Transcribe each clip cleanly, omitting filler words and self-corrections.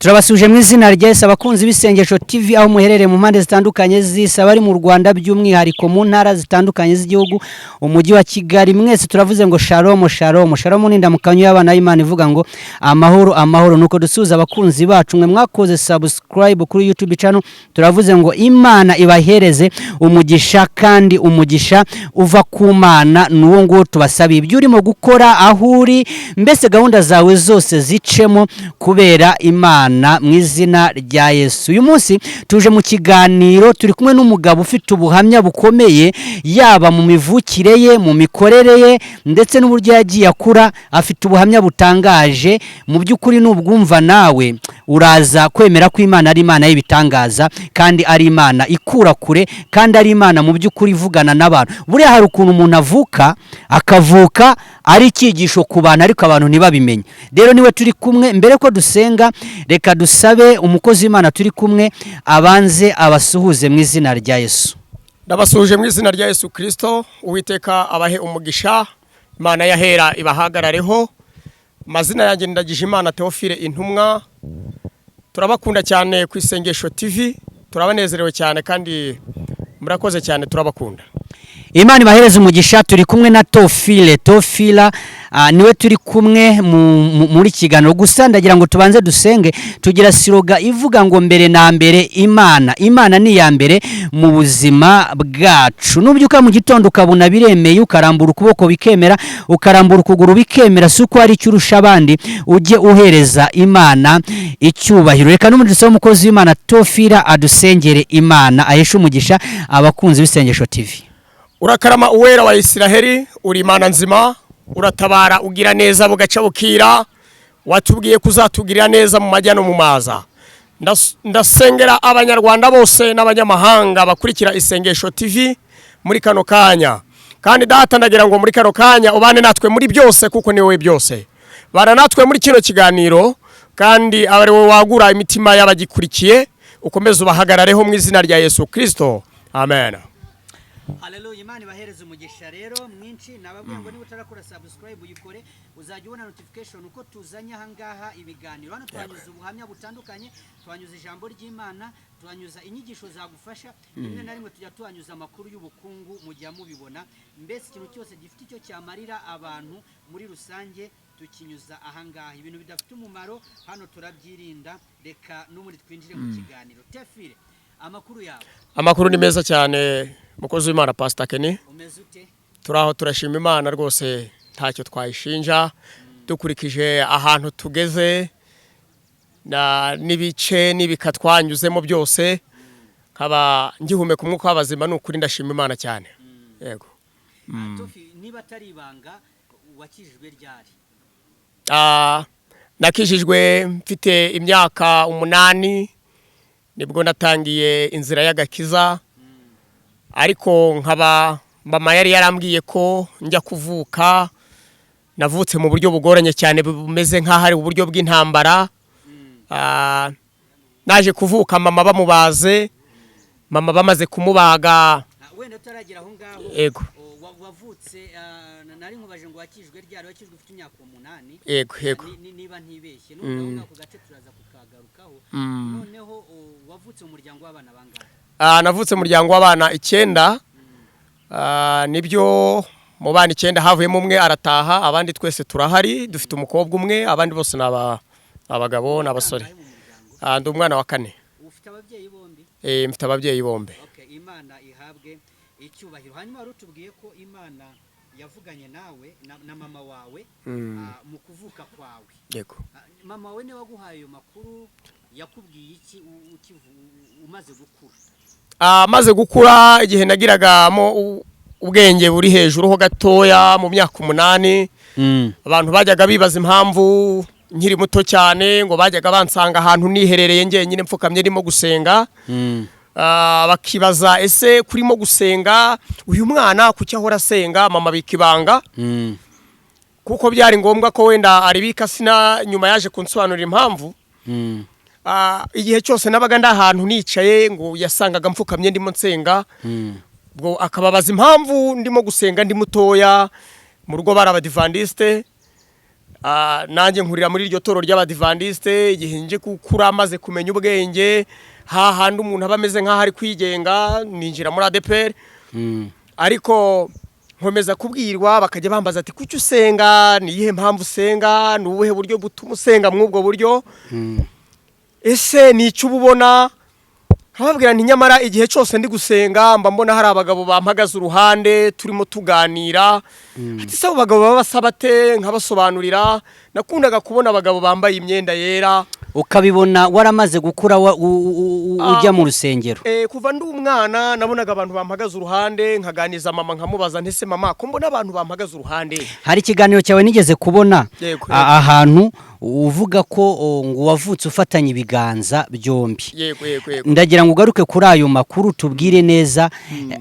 Turabasuje mu izina rya Yesu, abakunzi b'Isengesho TV aho muherereye mu mpande zitandukanye z'isi, abari mu Rwanda by'umwihariko mu ntara zitandukanye z'igihugu, umujyi wa Kigali, mwese turavuze ngo shalom, shalom, shalom. Ni indamukanyo y'abana b'Imana ivuga ngo amahoro, amahoro. Nuko dusuhuza abakunzi bacu mwe mwakoze subscribe kuri YouTube channel, turavuze ngo Imana ibahereze umugisha, kandi umugisha uva ku Mana ni uwo nguwo tubasabiye. Ibyo urimo gukora aho uri, mbese gahunda zawe zose zicemo kubera Imana mu izina rya Yesu. Uyu munsi tuje mu kiganiro, turi kumwe n'umugabo ufite ubuhamya bukomeye, yaba mu mivukire ye, mu mikorere ye, ndetse n'uburyo yagiye akura. Afite ubuhamya butangaje mu by'ukuri. Nubwumva nawe uraza kwemera ko Imana ari Imana y'ibitangaza, kandi ari Imana ikura kure, kandi ari Imana mu by'ukuri ivugana n'abantu. Buriya hari ukuntu umuntu avuka, akavuka ari icyigisho ku bantu, ariko abantu ntibabimenye. Rero niwe turi kumwe. Mbere ko dusenga, reka dusabe umukozi w'Imana turi kumwe abanze abasuhuze mu izina rya Yesu. Ndabasuhuje mu izina rya Yesu Kirisito. Uwiteka abahe umugisha, Imana yahera ibahagarareho. Amazina yanjye ndagije Imana Theophile Intumwa. Turabakunda cyane ku Isengesho TV, turabanezerewe cyane kandi murakoze cyane, turabakunda. Imana ibahereze umugisha. Turi kumwe na Tofile Tofila, niwe turi kumwe muri kiganiro. Gusa ndagira ngo tubanze dusenge. Tugira slogan ivuga ngo mbere na mbere Imana. Imana ni iya mbere mu buzima bwacu. Nubyuka mu gitondo ukabona biremeye, ukarambura ukuboko bikemera, ukarambura ukuguru bikemera, si uko hari icyo urusha abandi, ujye uhereza Imana icyubahiro. Reka n'ubundi dusabe umukozi w'Imana Tofila adusengere, Imana aheshe umugisha abakunzi b'Isengesho TV. Urakarama Uwera wa Isiraheli, uri Imana nzima, uratabara, ugira neza bugaca bukira. Watubwiye kuzatugirira neza mu majya no mu maza. Ndasengera abanyarwanda bose n'abanyamahanga bakurikira Isengesho TV muri kano kanya. Kandi Data, ndagira ngo muri kano kanya ubane natwe muri byose, kuko ni wowe byose. Bana natwe muri kino kiganiro, kandi abe ari wowe wagura imitima y'abagikurikiye, ukomeze ubahagarareho mu izina rya Yesu Kirisito, amen. Haleluya, Imana ibahereze umugisha rero mwinshi. Nababwiye ngo niba utarakora subscribe uyikore, uzajya ubona notification uko tuzanye ahangaha ibiganiro. Hano tuhanyuza ubuhamya butandukanye, tuhanyuza ijambo ry'Imana, tuhanyuza inyigisho zagufasha, rimwe na rimwe tujya tuhanyuza amakuru y'ubukungu mujya mubibona. Mbese ikintu cyose gifite icyo cyamarira abantu muri rusange tukinyuza ahangaha. Ibintu bidafite umumaro hano turabyirinda. Reka n'ubundi twinjire mu kiganiro. Tefire, amakuru yawe? Amakuru ni meza cyane, mukozi w'Imana Pastor Kenny. Umeze ute? Turi aho, turashima Imana rwose, ntacyo twayishinja dukurikije ahantu tugeze n'ibice n'ibika twanyuzemo byose, nkaba ngihumeka umwuka w'abazima. Ni ukuri ndashima Imana cyane, yego. Tofi, niba atari ibanga, wakijijwe ryari? Nakijijwe mfite imyaka 8, nibwo natangiye inzira y'agakiza. Ariko nkaba mama yari yarambwiye ko njya kuvuka navutse mu buryo bugoranye cyane, bumeze nk'aho ari uburyo bw'intambara. Naje kuvuka mama bamubaze, mama bamaze kumubaga. Wenda utaragera aho ngaho, Yego. wavutse, nari nkubaje ngo wakijwe ryari? Wakijwe ufite imyaka 8? Yego. Niba ntibeshye, n'ubu aho ngaho ku gace turaza kukagarukaho. Noneho wavutse mu muryango w'abana bangahe? Navutse mu muryango w'abana 9. Nibyo, mu bana 9 havuyemo umwe arataha, abandi twese turahari. Dufite umukobwa umwe, abandi bose ni abagabo n'abasore. Bangahe mu muryango? Ndi umwana wa kane. Ufite ababyeyi bombi? Mfite ababyeyi bombi. Okay, Imana ihabwe icyubahiro. Hanyuma wari utubwiye ko Imana yavuganye nawe na mama wawe mu kuvuka kwawe. Yego. Mama wawe niwe waguhaye ayo makuru? Yakubwiye iki umaze gukura? Maze gukura, igihe nagiragamo ubwenge buri hejuru ho gatoya, mu myaka 8, abantu bajyaga bibaza impamvu nkiri muto cyane ngo bajyaga bansanga ahantu niherereye njyenyine, mfukamye ndimo gusenga. Bakibaza ese kurimo gusenga, uyu mwana kuki ahora asenga? Mama bika ibanga kuko byari ngombwa ko wenda aribika. Sina nyuma yaje kunsobanurira impamvu. Igihe cyose nabaga ndi ahantu nicaye, ngo yasangaga mfukamye ndimo nsenga, ubwo akababaza impamvu ndimo gusenga ndi mutoya. Mu rugo bari abadivandisite. Nanjye nkurira muri iryo toro ry'Abadivandiste. Igihe nje gukura, maze kumenya ubwenge, hahandi umuntu aba ameze nk'aho ari kwigenga, ninjira muri ADEPR. Ariko nkomeza kubwirwa, bakajya bambaza ati: "Kuki usenga? Ni iyihe mpamvu usenga? Ni ubuhe buryo butuma usenga mw'ubwo buryo? Ese ni icyo uba ubona?" Nkababwira nti: "Nyamara igihe cyose ndi gusenga mba mbona hari abagabo bampagaze uruhande, turimo tuganira." Ati: "Se abo bagabo baba basaba ate?" Nkabasobanurira. Nakundaga kubona abagabo bambaye imyenda yera. Ukabibona waramaze gukura, ujya mu rusengero? Kuva ndi umwana nabonaga abantu bampagaze uruhande, nkaganiza mama, nkamubaza nti: "Se mama, ko mbona abantu bampagaze uruhande?" Hari ikiganiro cyawe nigeze kubona, Yego. ahantu uvuga ko ngo wavutse ufatanye ibiganza byombi. Yego. Ndagira ngo ugaruke kuri ayo makuru, tubwire neza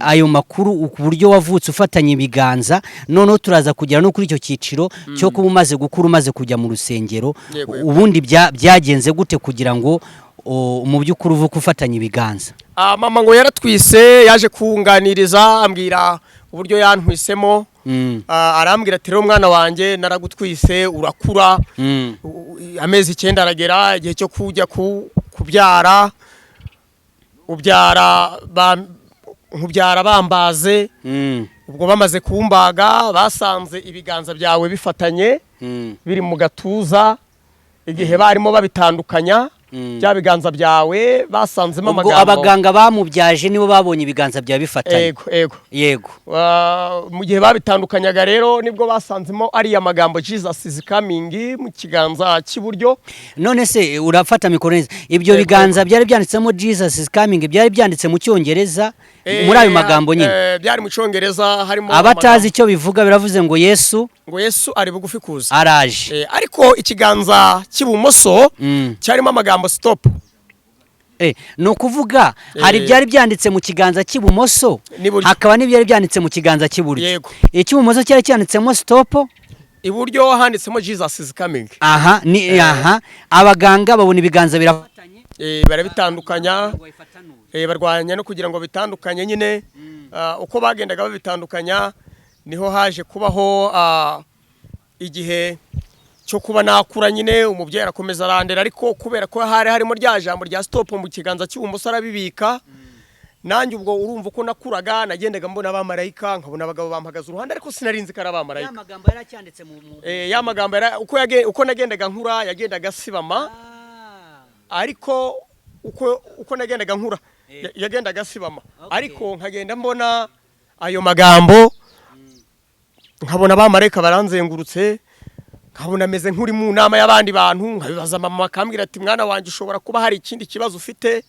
ayo makuru, ku buryo wavutse ufatanye ibiganza. Noneho turaza kugera no kuri icyo cyiciro cyo kuba umaze gukura, umaze kujya mu rusengero. Yego. Ubundi byagenze gute kugira ngo mu by'ukuri uvuke ufatanye ibiganza? Mama ngo yaratwise, yaje kunganiriza ambwira uburyo yantwisemo. Arambwira ati: "Rero mwana wanjye, naragutwise urakura, amezi 9 aragera, igihe cyo kujya kubyara, ubyara nkubyara bambaze. Ubwo bamaze kumbaga basanze ibiganza byawe bifatanye, biri mu gatuza. Igihe barimo babitandukanya, bya biganza byawe basanzemo Ubwo amagambo." abaganga bamubyaje nibo babonye ibiganza byawe bifatanye? Ego. Yego. Mu gihe babitandukanyaga rero nibwo basanzemo ariya magambo "Jesus is coming" mu kiganza cy'iburyo. None se urafata mikoro neza, ibyo Yego. biganza byari byanditsemo "Jesus is coming", byari byanditse mu Cyongereza muri ayo magambo nyine? Byari mu Cyongereza, harimo Abatazi icyo bivuga, biravuze ngo Yesu ngo Yesu ari bugufi kuza. Araje. Ariko ikiganza cy'ibumoso cyarimo amagambo "stop". Ni ukuvuga hari byari byanditse mu kiganza cy'ibumoso, N'iburyo. hakaba n'ibyari byanditse mu kiganza cy'iburyo. Yego. Icy'ibumoso cyari cyanditsemo "stop". Iburyo handitsemo "Jesus is coming". Aha ni aha abaganga babona ibiganza birafatanye. Barabitandukanya, barwanya no kugira ngo bitandukanye nyine. Uko bagendaga babitandukanya niho haje kubaho igihe cyo kuba nakura nyine. Umubyeyi arakomeza arandera, ariko kubera ko hari harimo rya jambo rya "stop" mu kiganza cy'ibumoso, arabibika. Nanjye ubwo urumva uko nakuraga, nagendaga mbona abamarayika, nkabona abagabo bampagaze uruhande, ariko sinarinzi ko ari abamarayika. Magambo yaracyanditse mu Ya magambo uko nagendaga nkura yagendaga asibama, ariko uko nagendaga nkura yagendaga asibama, ariko nkagenda mbona ayo magambo, nkabona abamarayika baranzengurutse, nkabona ameze nk'uri mu nama y'abandi bantu. Nkabibaza mama, akambwira ati: "Mwana wanjye, ushobora kuba hari ikindi kibazo ufite."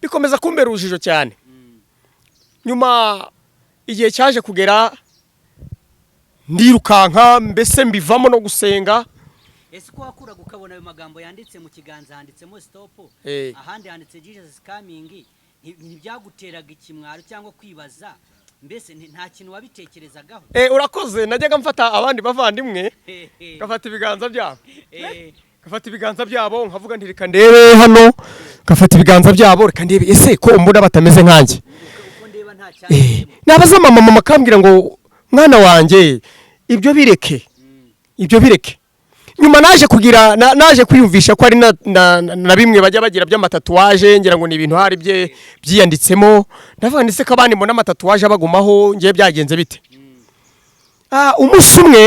Bikomeza kumbera urujijo cyane. Nyuma igihe cyaje kugera ndirukanka, mbese mbivamo no gusenga. Ese uko wakuraga ukabona ayo magambo yanditse mu kiganza, handitsemo "stop", ahandi handitse "Jesus coming", ntibyaguteraga ikimwaro cyangwa kwibaza? Mbese nta kintu wabitekerezagaho? Urakoze. Najyaga mfata abandi bavandimwe, ngafata ibiganza byabo, ngafata ibiganza byabo, nkavuga nti: "Reka ndebe hano." Ngafata ibiganza byabo: "Reka ndebe, ese ko mbona batameze nkanjye?" Uko ndeba nta Nabaza mama, mama akambwira ngo: "Mwana wanjye, ibyo bireke, ibyo bireke." Nyuma naje kugira naje kwiyumvisha ko ari na bimwe bajya bagira by'amatatouage, ngira ngo ni ibintu hari bye byiyanditsemo. Ndavuga ndetse ko abandi mbona amatatouage abagumaho, ngiye byagenze bite? Umunsi umwe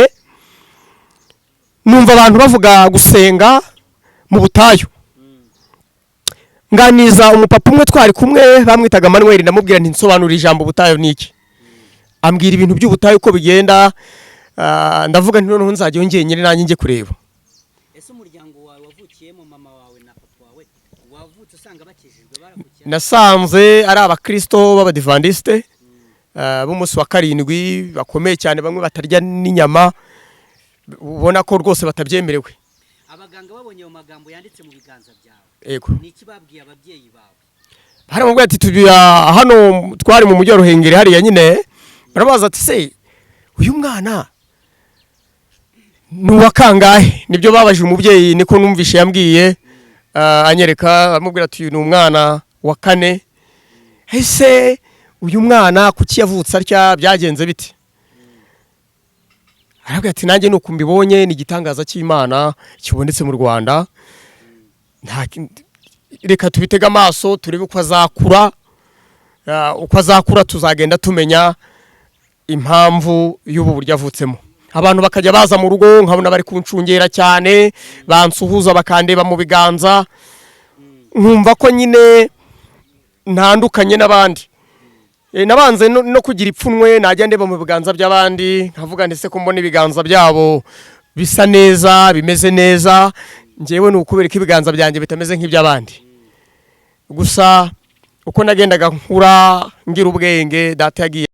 numva abantu bavuga gusenga mu butayu, nganiza umupapa umwe twari kumwe bamwitaga Manuel, ndamubwira nti: "Nsobanura ijambo ubutayu ni iki?" Ambwira ibintu by'ubutayu uko bigenda. Ndavuga nti: "Noneho nzajya njyenyine nanjye njye kureba." Ese umuryango wawe wavukiyemo, mama wawe na papa wawe, wavutse usanga bakijijwe, baravukiye? Nasanze ari Abakristo b'Abadivandisite b'umunsi wa karindwi bakomeye cyane, bamwe batarya n'inyama, ubona ko rwose batabyemerewe. Abaganga babonye ayo magambo yanditse mu biganza byawe, Yego. ni iki babwiye ababyeyi bawe? Baramubwira ati tubiya hano, twari mu mujyi wa Ruhengeri hariya nyine. Barabaza ati: "Se uyu mwana ni uwa kangahe?" Nibyo babajije umubyeyi, niko numvishe yambwiye. Anyereka, amubwira ati: "Uyu ni umwana wa kane. Ese uyu mwana kuki yavutse atya? Byagenze bite?" Arabwira ati: "Nanjye nuko mbibonye, ni igitangaza cy'Imana kibonetse mu Rwanda. Reka tubitege amaso turebe uko azakura. Uko azakura tuzagenda tumenya impamvu y'ubu buryo avutsemo." Abantu bakajya baza mu rugo, nkabona bari kuncungera cyane, bansuhuza bakandeba mu biganza, nkumva ko nyine ntandukanye n'abandi. Nabanze no kugira ipfunwe, najya ndeba mu biganza by'abandi nkavuga ndetse ko mbona ibiganza byabo bisa neza, bimeze neza, njyewe ni ukubera ko ibiganza byanjye bitameze nk'iby'abandi. Gusa uko nagendaga nkura ngira ubwenge, data yagiye